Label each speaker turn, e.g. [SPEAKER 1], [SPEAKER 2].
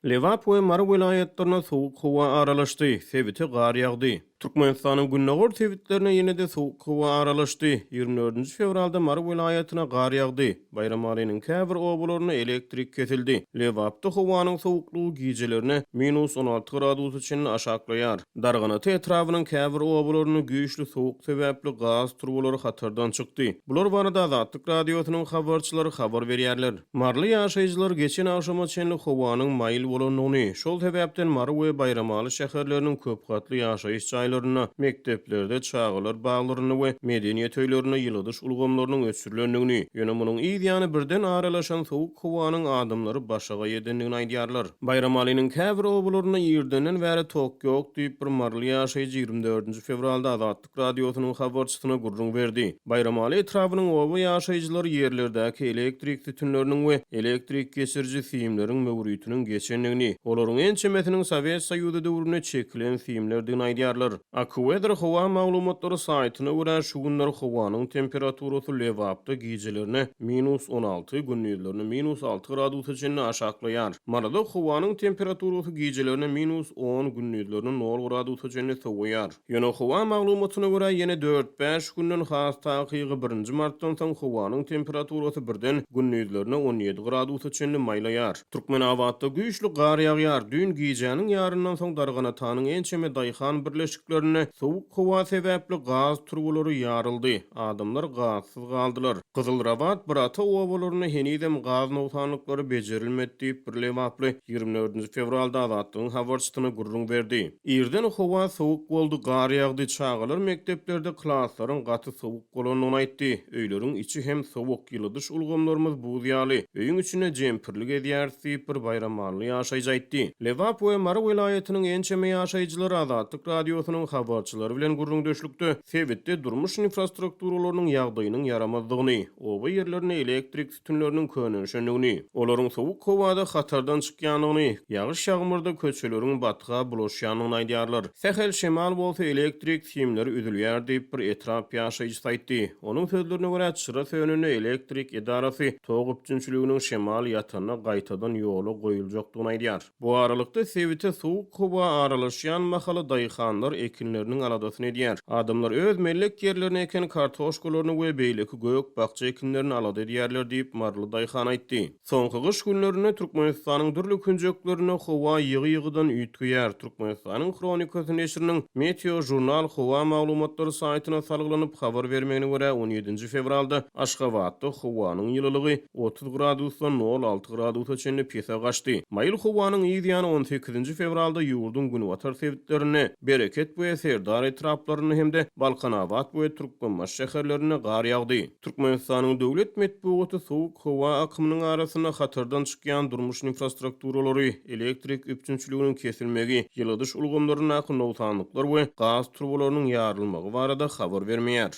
[SPEAKER 1] Lebap we Mary welaýatlaryna sowuk howa aralaşdy, sebite gar ýagdy. Türkmenistanyň gündogar sebitlerine ýene-de sowuk howa aralaşdy. Ýigrimi dördünji fewralda Mary welaýatyna gar ýagdy. Baýramalynyň käbir obalarynda elektrik kesildi. Lebapda howanyň sowuklygy gijelerine minus 16 gradusa çenli aşaklaýar. Darganata etrabynyň käbir obalarynda güýçli sowuk sebäpli gaz turbalary hatardan çykdy. Bular barada Azatlyk Radiosynyň habarçylary habar berýärler. Maryly ýaşaýjylar geçen agşama çenli howanyň maýyl bolandygyny, şol sebäpden Mary we Baýramaly şäherleriniň köpgatly ýaşaýyş jaýlarynda, mekdeplerde, çagalar baglarynda we medeniýet öýlerinde ýyladyş ulgamlarynyň öçürilendigini, ýöne munuň yz ýany birden aralaşan sowuk howanyň adamlary başagaý edendigini aýdýarlar. Baýramalynyň käbir obalarynda irdenden bäri tok ýok diýip, bir maryly ýaşaýjy 24 fewralda Azatlyk Radiosynyň habarçysyna gürrüň berdi. Baýramaly etrabynyň oba ýaşaýjylary ýerlerdäki elektrik sütünleriniň we elektrik geçiriji simleriň möwritiniň geçendigini, olaryň ençemesiniň Sowet Soýuzy döwründe çekilen simlerdigini aýdýarlar. AccuWeather howa maglumatlary saýtyna görä, şu günler howanyň temperaturasy Lebapda gijelerine minus 16, gündizlerine minus 6 gradusa çenli aşaklaýar. Maryda howanyň temperaturasy gijelerine minus on, gündizlerine nol gradusa çenli sowaýar. Ýöne howa maglumatyna görä, ýene dört-bäş günden, has takygy birinji martdan soň howanyň temperaturasy birden gündizlerine 17 gradusa çenli maýlaýar. Türkmenabatda güýçli gar ýagýar. Düýn gijäniň ýaryndan soň Darganatanyň ençeme daýhan birleşiklerinde sowuk howa sebäpli gaz turbalary ýaryldy. Adamlar gazsyz galdylar. Gyzylrabat, Birata obalarynda henizem gaz nogsanlyklary bejerilmedi diýip, bir lebaply 24 fewralda Azatlygyň habarçysyna gürrüň berdi. Irden howa sowuk boldy, gar ýagdy, çagalar mekdeplerde klaslaryň gaty sowuk bolandygyny aýtdy. Öýleriň içi hem sowuk, ýyladyş ulgamlarymyz buz ýaly. Öýüň içinde jempirli gezýäris diýip, bir baýramally ýaşaýjy aýtdy. Lebap we Mary welaýatynyň ençeme ýaşaýjylary Azatlyk Radiosynyň habarçylary bilen gürrüňdeşlikde sebitde durmuş infrastrukturalarynyň ýagdaýynyň ýaramazdygyny, oba ýerlerinde elektrik sütünleriniň könelişendigini, olaryň sowuk howada hatardan çykýandygyny, ýagyş-ýagmyrda köçeleriň batga bulaşýandygyny aýdýarlar. Sähel şemal bolsa elektrik simleri üzülýär diýip, bir etrap ýaşaýjysy aýtdy. Onuň sözlerine görä, çyra sönende elektrik edarasy tok üpjünçiliginiň şemal ýatanda gaýtadan ýola goýuljakdygyny aýdýar. Bu aralykda, sebite sowuk howa aralaşýan mahaly daýhanlar ekinleriniň aladasyny edýär. Adamlar öz mellek ýerlerine eken kartoşkalaryny we beýleki gök-bakja ekinlerini alada edýärler diýip, maryly daýhan aýtdy. Soňky gyş günlerinde Türkmenistanyň dürli künjeklerinde howa ýygy-ýygydan üýtgeýär. Türkmenistanyň Hronikasy neşiriniň Meteožurnal howa maglumatlary saýtyna salgylanyp habar bermegine görä, on ýedinji fewralda Aşgabatda howanyň ýylylygy 30 gradusdan nol alty gradusa çenli pese gaçdy. Maýyl howanyň yz ýany on sekizinji fewralda ýurduň günbatar sebitlerinde, Bereket we Serdar etraplarynda hem-de Balkanabat we Türkmenbaşy şäherlerinde gar ýagdy. Türkmenistanyň döwlet metbugaty sowuk howa akymynyň arasynda hatardan çykýan durmuş infrastrukturalary, elektrik üpjünçiliginiň kesilmegi, ýyladyş ulgamlaryndaky nogsanlyklar we gaz turbalarynyň ýarylmagy barada habar bermeýär.